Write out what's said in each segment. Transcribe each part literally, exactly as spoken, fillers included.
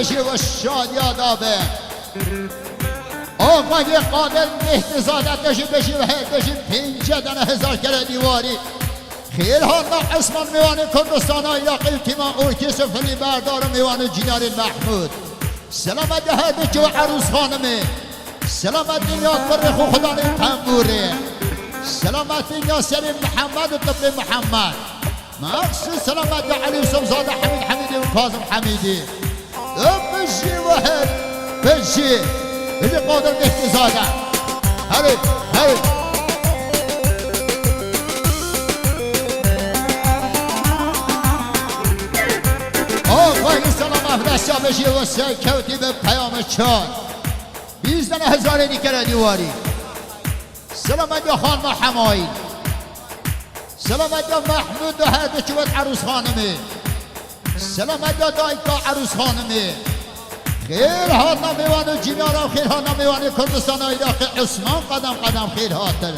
Jî we şadiya da be. Avayê Qadir Mehdîzade te jî bijî we her bijî pêncî dene hezar kere dîwarî. Xêr hatna Esman mêwanê Kurdistana Iraqê û tîma orkestra filî berdar û mêwan û cînarên Mehmûd. Selamet ya her du çiwa Erûs Xanimê. Selametî ya kurê xwe xudanê tembûrê. Selametî ya serê Mihemed û tiplê Mihemed. Mexsûs selamet ya Elî Yusufzade, Hemîd Hemîdî û Kazim Hemîdî. Û bijî we her, bijî. Bijî Qadir Mehdîzade. Herê, herê. Û xwayî selam Efrasya bijî we serkewtî be peyamê çar. Bîst dene hezarê dîkere dîwarî. Selamet ya xanima Hemayî. Selamet ya Mehmûd û her du çiwet Erûs Xanimê. Selamet ya dayika Erûs Xanimê. Xêr hatna mêwan û cînara, xêr hatna mêwanê Kurdistana Iraqê Osman qedem qedem xêr hatin.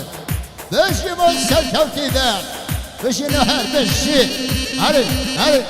Bijî bo serkewtî be. Bijî ne her bijî. Herê, herê.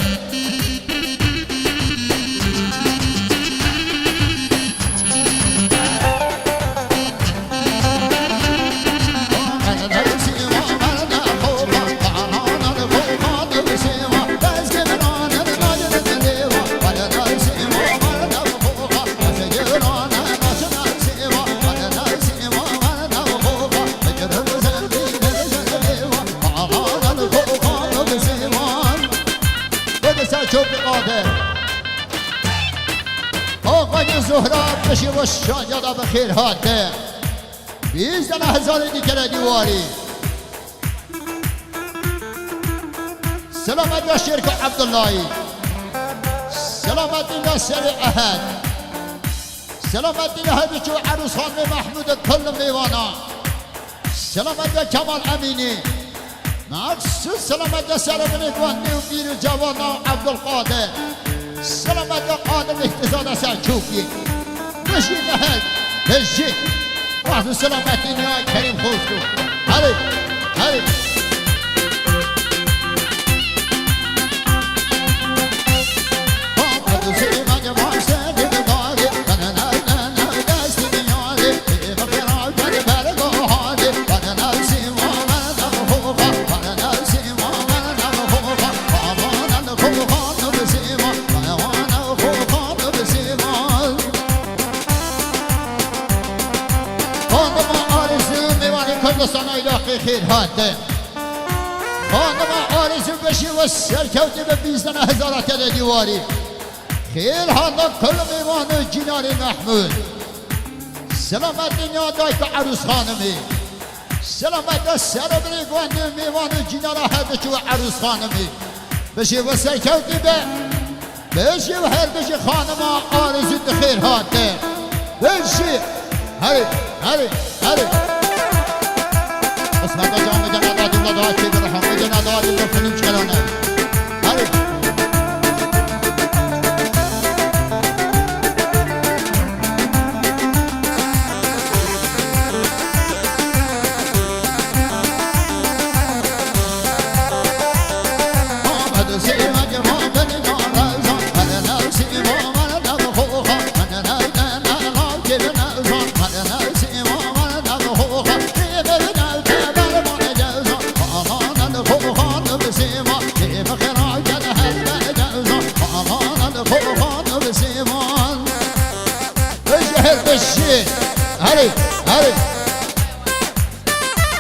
Bide ser çok bir adet. Ağayê Zuhra, bijî we şadiya da bi xêr hate. Bîst dene hezarê dîkere dîwarî. Selamet ya Şêrka Ebdullahî. Selametî ya serê Ehed. Selametî ya her du çiwa Erûs Xanimê Mehmûd û kul mêvana. Selamet ya Kemal Emînî. Mexsûs selamet ya serebinê guhandî û pîr û cevana Ebdulqadir. Selamet ya Qadir Mehdîzade Selçûkî. Bijî ne her, bijî. Wextê selametî ya Kerîm Xozkû. Herê, herê. Xanima Arezû mêwanê Kurdistana Iraqê xêr hate. Xanima Arezû bijî we serkewtî be bîst dene hezara te de dîwarî. Xêr hata kul mêvan û cînarê Mehmûd. Selametî ya dayka Erûs Xanimê. Selamet ya serebirê guhandê mêvan û cînara her du çiwa Erûs Xanimê. Bijî we serkewtî be. Bijî we her bijî xanima Arezû di xêr hate. Bijî. Herê, herê, herê. Qismeta camê cenedadî de daha çêbir, hamê cenedadî de film çerane. Herê. Herê, herê.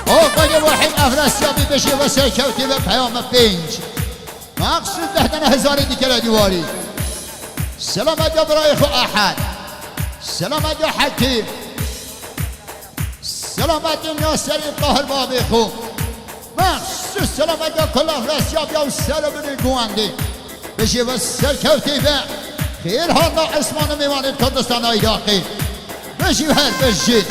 O, bege wahîm Efrasiyabî bijî we serkewtî ve peyama pênc. Mexsûs deh dene hezarê dîkere dîwarî. Selamet ya birayê xwe Ehed. Selamet ya Hekîm. Selametî ya serê Qahir babê xwe. Mexsûs selamet ya kul Efrasiyab ya û serebirê guhandê. Bijî we serkewtî be. Xêr hata Esman û mêvanê Kurdistana Iraqê. Bijî her bijî.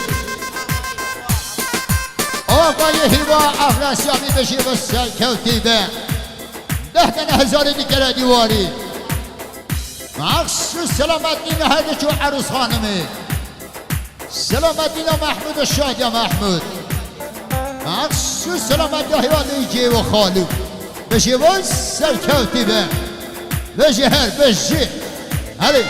Agayê hîva Efrasiyabî bijî we serkewtî be. Deh dene hezarê dîkere dîwarî. Mexsûs selametî ya her du çiwa Erûs Xanimê. Selametî ya Mehmûd û Şadiya Mehmûd. Mexsûs selametî ya hêvalê cê û xalû. Bijî we serkewtî be. Bijî her, bijî. Herê.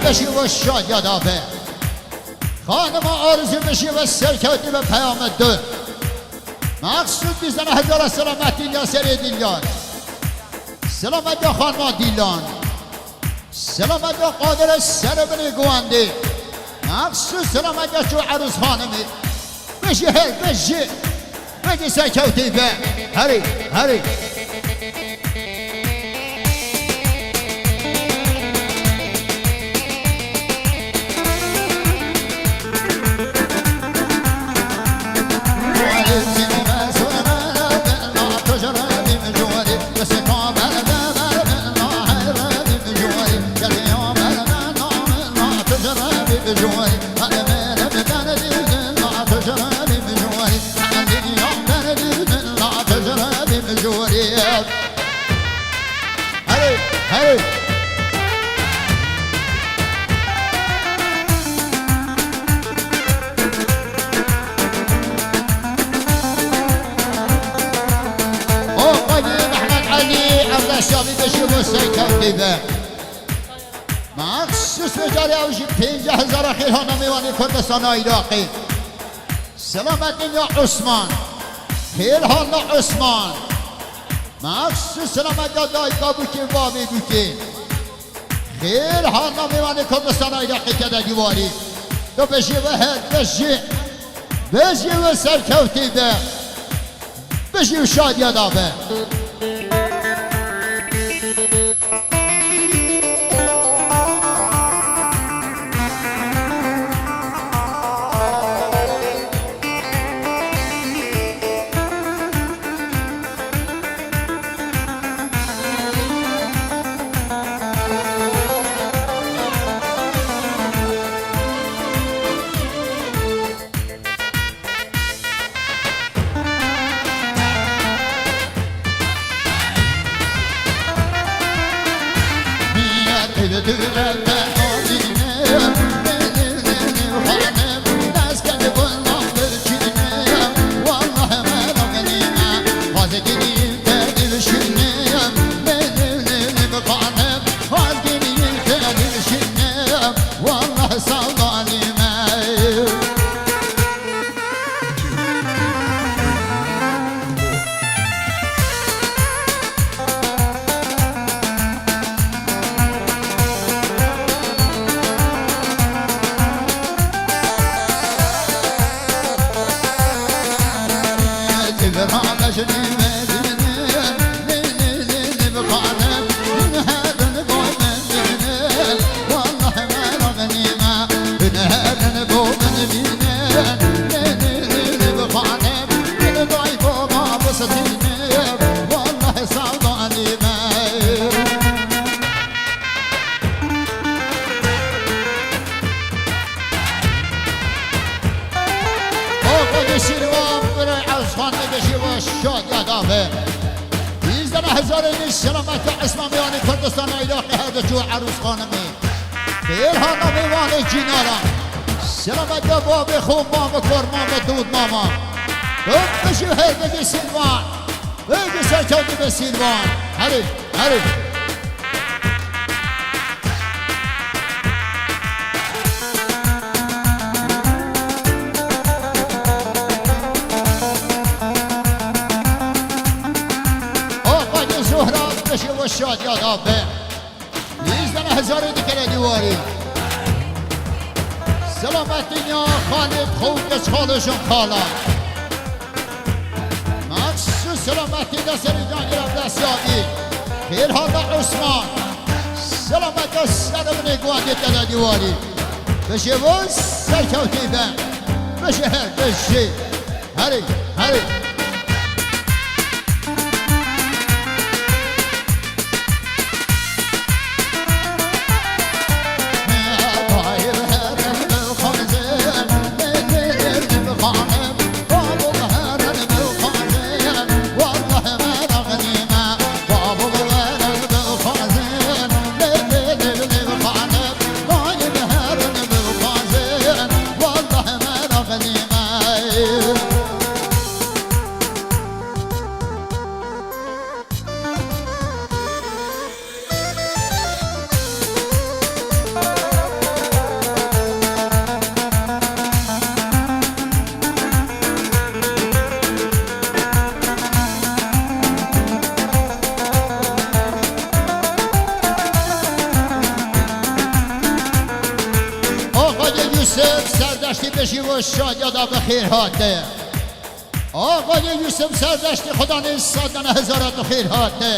Beşî we şadiya da be. Xanima Arzû beşî we serkewtî be peyama du. Mexsûs bîzana hezara selametî ya serê Dîlan. Selamet ya xanima Dîlan. Selamet ya Qadirê Serebinê Guwendê. Mexsûs selamet ya çû Erûz Xanimî. Bijî her, bijî. Bijî serkewtî be. Herî, herî. Herê, herê. O Xwedî Mehmed Elî, Ewleşabî beşî bo serkewtî be. Mexsûs mijarê ew jî pêncî hezara xêr hana mêvanê Kurdistana Iraqê. Selamettin ya Osman. Xêr hana Osman. Mexsûs selamet ya dayika bûkê, bavê bûkê. Xêr hana mêvanê Kurdistana Iraqê kede dîwarî. Tu bijî we her, bijî. Bijî we serkewtî be. Bijî û şadiya da be. Axa Nesîrvan, birayê Erûz Xanimê bijî we şadiya da be. Bîzdana hezarê din selamet ya Îslamî yanî Kurdistana Iraqê her du çû Erûz Xanimê. Xêr hana mêvanê cînaran. Selamet ya bavê xwe, mame kor, mame dûd, mama. Dûd bijî her bijî Sîlvan. Bijî serkewtî be Sîlvan. Herî, herî. Axa Zuhra, beşê we şadiya da be. Nîzdana hezarê dikere dîwarî. Selamettin ya Xalid, xew keç xalo jin xala. Mexsûs selametî de serî can ya destiyabî. Xêr hata Osman. Selamet de serê binê guandê te de dîwarî. Bijî we serkewtî be. Bijî her, bijî. Herî, herî. Yusuf Serdeştî bijî û şadiya da bi xêr hate. Agayê Yusuf Serdeştî, Xudanê sed dane hezara tu xêr hate.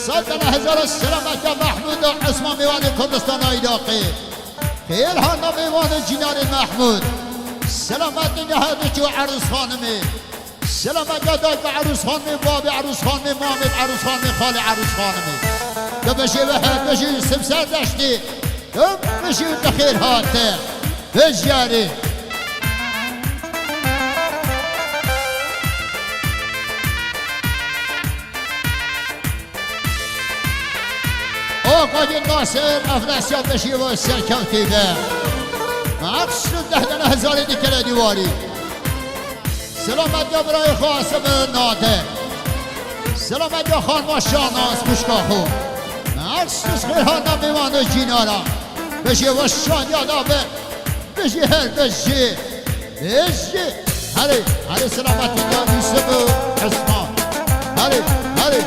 Sed dane hezara selamet ya Mehmûd û Esma mêvanê Kurdistana Iraqê. Xêr hata mêvanê cînarê Mehmûd. Selametê ya her du çû Erûs Xanimê. Selamet ya dayka Erûs Xanimê, babê Erûs Xanimê, mamê Erûs Xanimê, xalê Erûs Xanimê. Tu bijî we her bijî Yusuf Serdeştî. Tu bijî tu xêr hate. Bijyarî. Agayê Nasir Efrasya bijî û serkewtî be. Mexsûs deh dane hezarê dikere dîwarî. Selamet ya birayê xwe Asim Nadir. Selamet ya xanima Şahnaz xwişka xwe. Mexsûs xêr hata mêvan û cînara. Bijî û şadiya da be. Bijî her bijî. Bijî. Herê, herê selametî ya Yusuf û Esma. Herê, herê.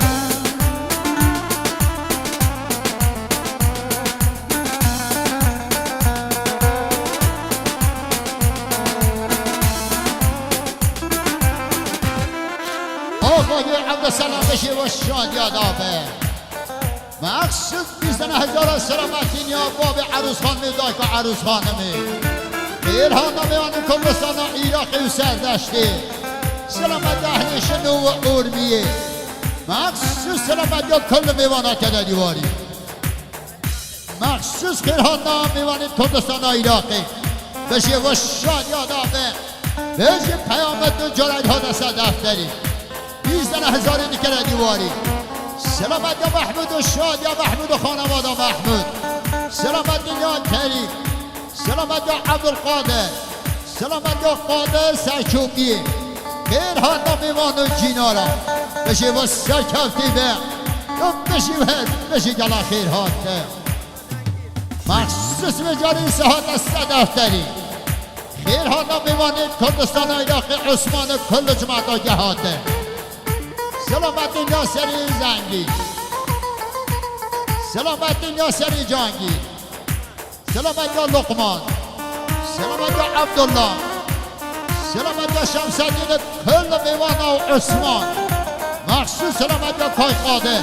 Agayê Evdeselam bijî û şadiya da be. Mexsûs bîst dane hezara selametî ya babê Erûs Xanimê, dayka Erûs Xanimê. Xêr hata mêvanê Kurdistana Iraqê û Serdeştê. Selamet ya ehlê Şino û Urmiyê. Mexsûs selamet ya kul mêvana kede dîwarî. Mexsûs xêr hata mêvanê Kurdistana Iraqê. Bijî û şadiya da be. Bijî peyamet û carek hate ser defterî. Bîst dane hezarê dikere dîwarî. Selamet ya Mehmûd û şadiya Mehmûd û xanewada Mehmûd. Selamet ya Kerîm. Selamet ya Evdulqadir. Selamet ya Qadir Selçûkî. Xêr hata mêvan û cînara. Bijî û serkewtî be. Tu bijî û her bijî gela xêr hate. Mexsûs vê carî sehata ser defterî. Xêr hata mêvanê Kurdistana Iraqê Osman û kul cimata ke hate. Selametî ya serî Zengî. Selametî ya serî Cangî. Selamet ya Lokman. Selamet ya Abdullah. Selamet ya Şemseddîn, kul mêvana û Osman. Mexsûs selamet ya Kay Qadir.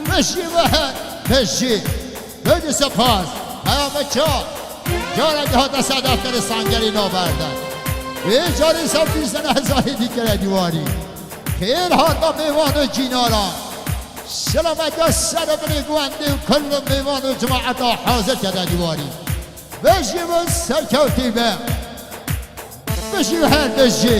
Bijî û her bijî. Pêdî spas. Peyamê çav. Careke hate ser defterê Sangerê Naverde. Vê carî ser bîst dane hezarê dikere dîwarî. Xêr hata mêvan û cînara. Selamet ya ser binê guwendê û kul mêvan û cemaeta hazir kede dîwarî. Bijî û serkewtî be. Bijî û her bijî.